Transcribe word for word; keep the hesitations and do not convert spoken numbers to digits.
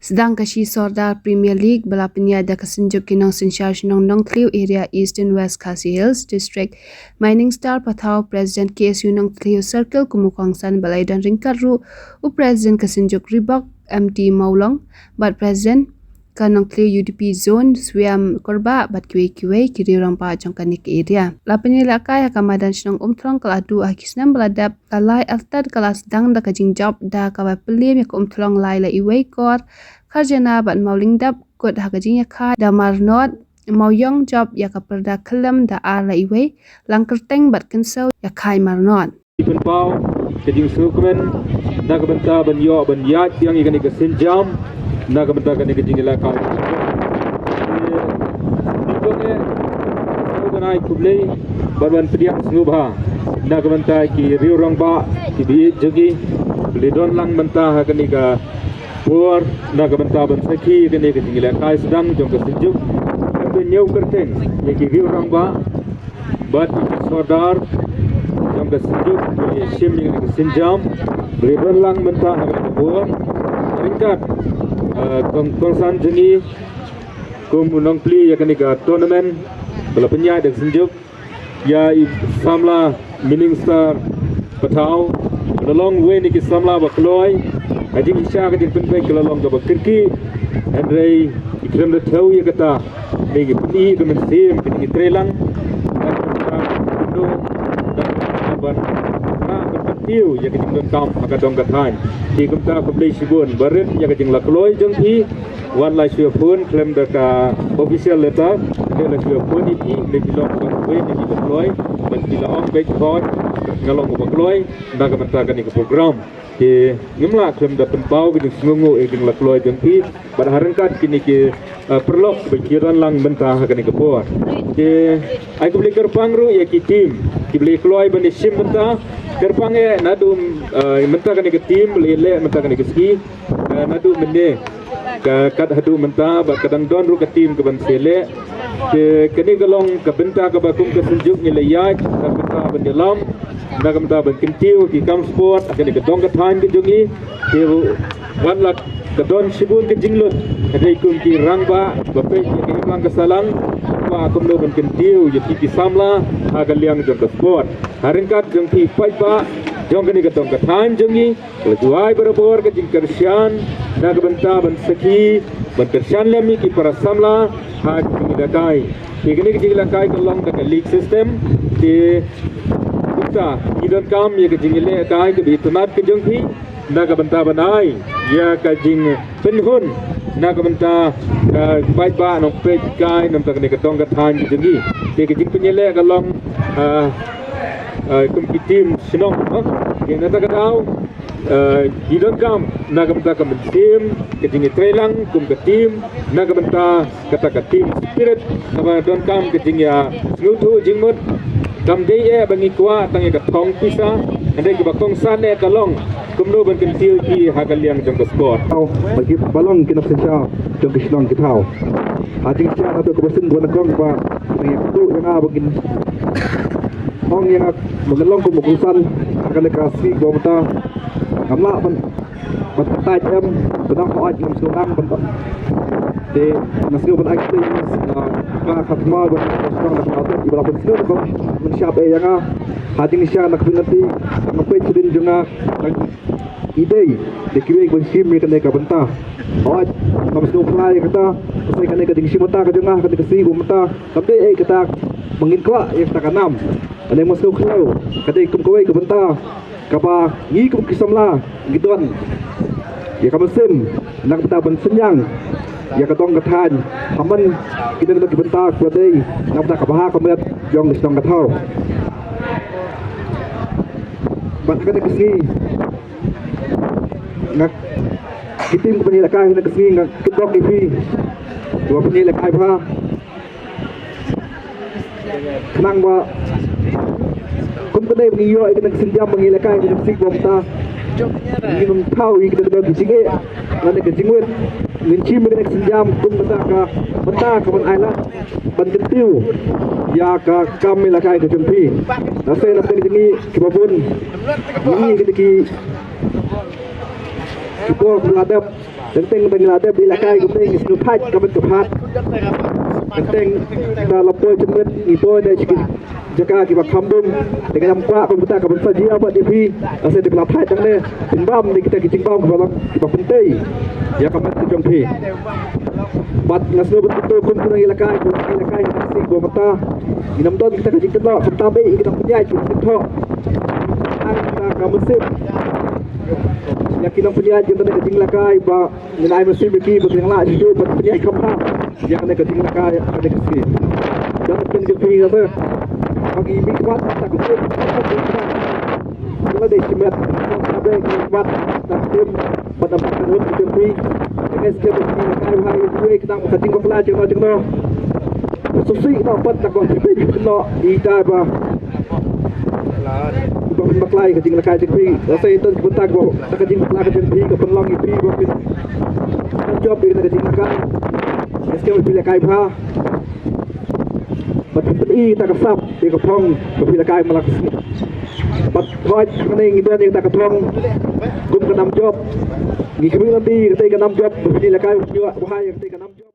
Sdang ka shi Sordar Premier League ba la pynïaid da ka Synjuk ki Nongsynshar Shnong Nongthliew Area, Eastern West Khasi Hills District, Mining Star Pathaw, President K S U Nongthliew Circle kum u kongsan, ba la ïadon ryngkat ruh u President ka Synjuk Reebok, M T Mawlong, bad President ka Nongthliew U D P Zone, Swiam Korbah, bad kiwei kiwei ki riew rangbah jong kane ka area. La pynïalehkai ha ka madan shnong Umthlong ka la duh ha ki snem ba la dep. Ka lai artat ka la sdang da ka jingjop da kaba plie ïa ka Umthlong lai la iwei kor, Kharjana bad Mawlyngdep, kut ha ka jingïakhai da Marnot, Mawiong jop ïa ka pyrda Kyllem da ar la iwei, Langkyrteng bad Kynsew ïakhai Marnot. Pynpaw ka jingsngewkmen na ka bynta ban ïoh ban ïaid biang ïa kane ka sienjam na ka bynta kane ka jingïalehkai. Nyngkong eh, sngewbha ban ai khublei bad ban pdiang sngewbha na ka bynta ki riew rangbah, ki baieit jong ngi, ba la don lang mynta ha kane ka por na ka bynta ban sakhi ïa kane ka jingïalehkai sdang jong ka Synjuk. Ka hynñiew kyrteng ïa ki riew rangbah bad ïa ki sordar jong ka Synjuk, ki shim ïa kane ka sienjam, ba la don lang mynta ha kane ka por ryngkat, eh, kong, kongsan jong ngi kum u nongplie ïa kane ka tournament ba la pynïaid da ka Synjuk, ïa i samla Mining Star Pathaw, ba la long uwei na ki samla ba kloi. Ka jingshisha ka jingpynbeit ka la long kaba kyrkieh, hynrei i khlem da thew ïa kata, ne ki pyni ka mynsiem ka jingtreilang. Ban, ban, ban kyntiew ïa ka jingdonkam ha ka dong ka thaiñ. Te kumta khublei shibun, barit ïa ka jinglakloi jong phi. Wat la shu phone khlem da ka official letter, te la shu phone ïa phi, ne phi long kaba uwei na ki ba kloi, bad phi la ong beit khot, nga long kaba kloi na ka bynta kane ka program. Te ngim lah khlem da pynpaw ka jingsngewnguh ïa ka jinglakloi jong phi, bad ha ryngkat kine ki, eh, paralok ba ki don lang mynta ha kane ka por. Te ai khublei kyrpang ruh ïa ki team kiba la kloi ban ïashim mynta. Kyrpang eh naduh, eh, mynta kane ka team ba la leh mynta kane ka sngi, eh, naduh mynne ka kat haduh mynta, bad ka dang don ruh ka team kaban sa leh. Te kane ka long ka bynta kaba kum ka Synjuk ngi la ïaid, ka bynta ban ïalam, na ka bynta ban kyntiew ki kam sport ha kane ka dong ka thaiñ ka jong ngi. Te wat la ka don shibun ka jinglut, hynrei kum ki rangbah ba peit ïa ka imlang ka sahlang, ba kumno ban kyntiew ïa ki, ki samla ha ka liang jong ka sport. Ha ryngkat jong ki paidbah jong kane ka dong ka thaiñ jong ngi, la duwai barabor ka jingkyrshan na ka bynta ban sakhi, ban kyrshan lem ïa ki para samla ha ka jingïalehkai. Te kane ka jingïalehkai ka long da ka league system. Te kumta ngi donkam ïa ka jingïalehkai kaba itynnad ka jong phi na ka bynta ban ai ïa ka jingpynhun na ka bynta ka paidbah nongpeitkai na ka bynta kane ka dong ka thaiñ ka jong ngi. Te ka jingpynïaleh ka long, ah, ah, kum ki team shnong, ha? Te na kata ka daw, eh, ngi donkam na ka bynta ka mynsiem ka jingïatreilang kum ka team, na ka bynta kata ka team spirit, kaba donkam ka jingïasngewthuh jingmut. Kam dei eh ba ngi kwah tang ïa ka thong pisa, hynrei kaba kongsan eh ka long kumno ban kyntiew ïa ki ha ka liang jong ka sport. Tau ba ki ba long ki nongsynshar jong ki shnong ki thaw. Ha jingshisha naduh kaba shen ba nyngkong ba ngi ïa kyntu ïa nga ba ngin ong ïa nga ba ngin long kum u kongsan ha kane ka sngi kaba mynta. Ngam lah ban, ban tait em, ban ong hooid ngam sngewdang ban. Te nga sngew ban ai khublei ïa ka khatma ban sngewdang ban ong ïa ba la pynsngew ban shap ïa nga. Ha jingshisha na ka bynta nga peit sha dien jong nga. I dei da kiwei ban shim ïa kane ka bynta. Hooid, ngam sngewphylla ïa kata. Sa kane ka jingshim bynta ka jong nga ha kane ka sngi ba mynta. Kam dei eh kata ba ngin kwah ïa kata ka nam. Ane ngam sngewkhlaiñ, ka dei kum kawei ka bynta kaba ngi kum ki samla ngi don ïa ka mynsiem na ka bynta ban synñiang ïa ka dong ka thaiñ. Ha man ki dang don ki bynta kaba dei na ka bynta ka bha ka miat jong ki shnong ka thaw. Bad ha kane ka sngi nga, ki team kiba pynïalehkai ha kane ka sngi nga kyrpad ïa phi kiba pynïalehkai bha. Khnang ba kum ka dei ba ngi ïoh ïa kane ka sienjam ba ngi lehkai ïa kane ka sienjam ba mynta, ngin ym thaw ïa kane ka jingeh lane ka jingwit. Ngin shim ïa kane ka sienjam kum kata ka bynta kaban ailad ban kyntiew ïa ka kam lehkai ka jong phi. Lashai na pdeng jong ngi kiba bun, ngi ïa kine ki, ki por ba la dep. Teng teng teng la dep ïalehkai kumne ngi sngewthuh ka met ka phad. Teng teng ta la poi jingmut ngi poi na jaka kiba kham dum. Te ka nam kwah kumta ka ban sa jia pat ïa phi. Ase dep la thait tang ne pynbam ne kita ki jingbam kiba long kiba pyntei ïa ka met ka jong phi. Bad nga sngewbha ban kyntu kum ki nongïalehkai, kum ki nongïalehkai ha ka sngi ba mynta ngin ym don kita ka jingkynnoh, kumta ba ki nongpynïaid ki jingkynnoh. Ai ta ka mynsiem ïa ki nongpynïaid ïa kane ka jingïalehkai ba ngin ai mynsiem ïa ki ba kin lah ju ban pynïaid kham bha ïa kane ka jingïalehkai ïa kane ka sngi. Don pen ka phi ïa ta ba ngi mih kwah ta ka mynsiem. Ka la dei shimet ka ba ngi kwah ta ka mynsiem. Bad namar ka ruh ka jong phi, ka S K M P ka kai bha ïa phi, ka dang ka jingbakla jong no jong no. Sngewsih ka daw pat ka ba phi phi pynlong ïa ta ba, ba pynbakla ïa ka jingïalehkai jong phi. Lada sa ïa ka bynta ka ba ka jingïalehkai jong phi ka pynlong ïa phi ba phin jop ïa ka jingïalehkai. S K M P ka kai bha. Bad phi pyn-i ïa ka sap ïa ka phong ba phi la kai man la ka sngi. Bad hooid hangne ngi don ïa ka thong kum ka nam jop. Ngi khmih lynti ïa ka nam jop ba phi la kai, ba phi la kai ïa ka nam jop.